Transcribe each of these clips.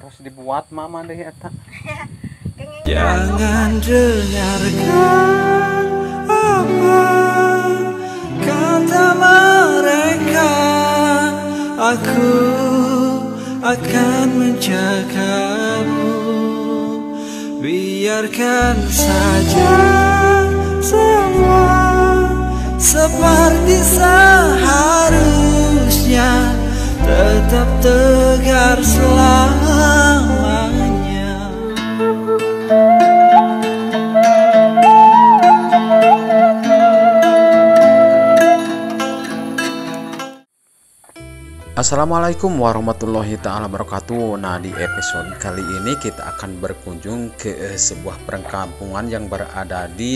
Terus dibuat mama deh eta. Jangan dengarkan apa kata mereka, aku akan menjagamu. Biarkan saja semua seperti seharusnya, tetap tegar selamanya. Assalamualaikum warahmatullahi taala wabarakatuh. Nah, di episode kali ini kita akan berkunjung ke sebuah perkampungan yang berada di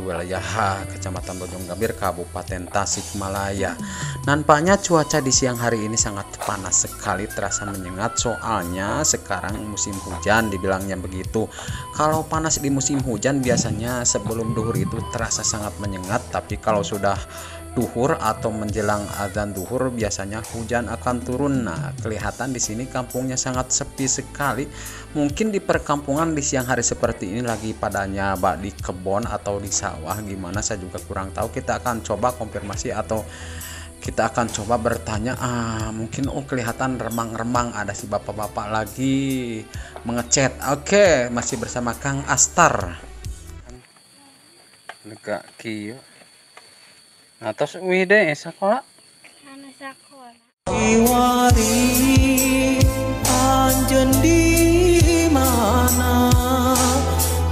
wilayah Kecamatan Bojonggambir, Kabupaten Tasikmalaya. Nampaknya cuaca di siang hari ini sangat panas sekali, terasa menyengat, soalnya sekarang musim hujan, dibilangnya begitu. Kalau panas di musim hujan biasanya sebelum duhur itu terasa sangat menyengat, tapi kalau sudah duhur atau menjelang azan duhur biasanya hujan akan turun. Nah, kelihatan di sini kampungnya sangat sepi sekali. Mungkin di perkampungan di siang hari seperti ini lagi pada nyaba di kebun atau di sawah, gimana saya juga kurang tahu. Kita akan coba konfirmasi atau kita akan coba bertanya. Mungkin kelihatan remang-remang ada si bapak-bapak lagi mengecet. Oke, masih bersama Kang Astar. Lega kieu. Nah, terus uih deh sekolah. Anu sekolah. Iwari anjeun di mana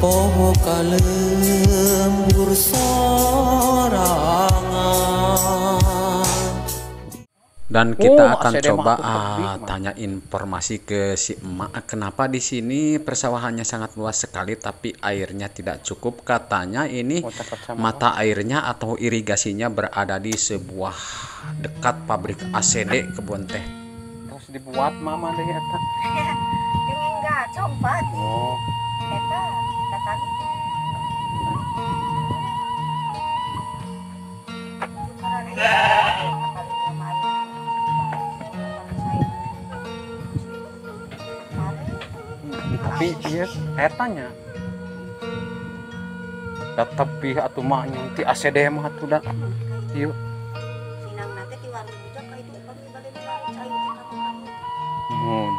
poho kalembur sorangan. Dan kita akan coba tanya informasi ke si emak, kenapa di sini persawahannya sangat luas sekali tapi airnya tidak cukup. Katanya ini mata airnya atau irigasinya berada di sebuah dekat pabrik ACD kebun teh. Terus dibuat mama deh eta. Enggak coba. Oh. Eta datang. Tapi iya etanya tetep atuh mah ti ACD mah atuh da ieu sinang nate ti warung rujak ka itu upami bade cai teh kamu. Mun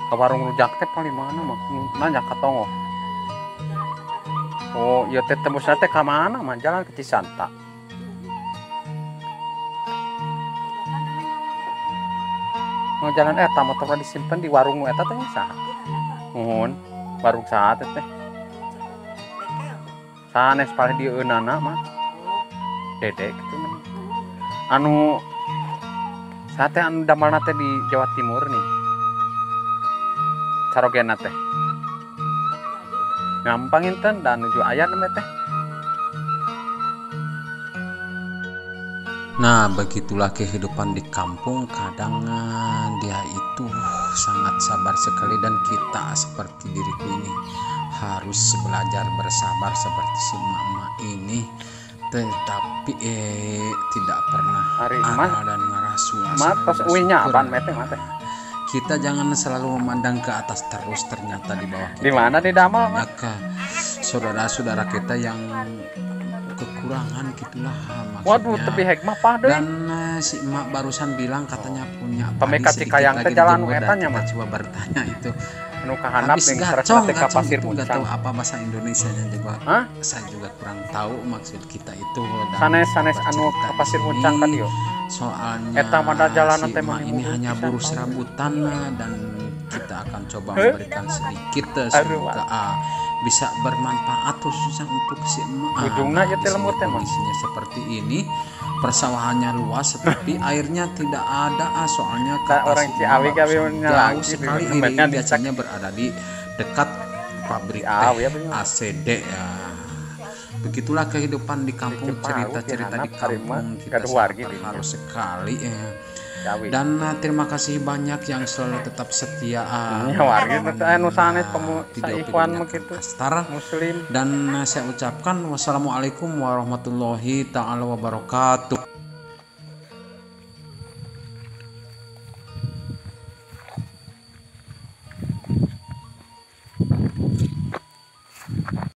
ka warung rujak teh paling mana mah nanya ka tonggoh. Oh ieu teh tembusna teh ka mana mah jalan ke Cisanta. Mau jalan eta motorna disimpen di warung eta teh saha? Muhun, warung saha teh teh? Sanes palih dieunana mah. Dede kitu mah. Anu saha teh anu damelna teh di Jawa Timur nih. Carogena teh. Gampang inten dan nuju aya nembe teh. Nah, begitulah kehidupan di kampung. Kadang dia itu sangat sabar sekali dan kita seperti diriku ini harus belajar bersabar seperti si mama ini. Tetapi tidak pernah ada dan ngerasula. Kita jangan selalu memandang ke atas terus, ternyata di bawah kita. Di mana di damel, banyak saudara-saudara kita yang kekurangan gitulah maksudnya. Waduh, tapi hikmah pah deui. Dan si emak barusan bilang katanya punya padi sedikit lagi dijemur, dan kita coba bertanya itu. Anu kahanap habis gacong, gacong itu nggak tahu apa bahasa Indonesianya juga. Hah? Saya juga kurang tahu maksud kita itu. Sanes-sanes anu ka Pasir Muncang kan yo. Soalnya eta mah jalanan si emak ini hanya buruh serabutan, dan kita akan coba memberikan sedikit semoga bisa bermanfaat khususnya untuk si emak. Ujungnya ya teh lemur teh kondisinya seperti ini, persawahannya luas tetapi airnya tidak ada, soalnya kata orang si Ciawi jauh sekali irigasinya berada di dekat pabrik teh ACD ya. Begitulah kehidupan di kampung, cerita-cerita di kampung kita sangat terharu sekali ya. Ciawi. Dan terima kasih banyak yang selalu tetap setia Nya wargi teh anu sanes pemu video-videonya Ikhwan mah Kang kitu. Astar. Muslim. Dan saya ucapkan wassalamualaikum warahmatullahi taala wabarakatuh.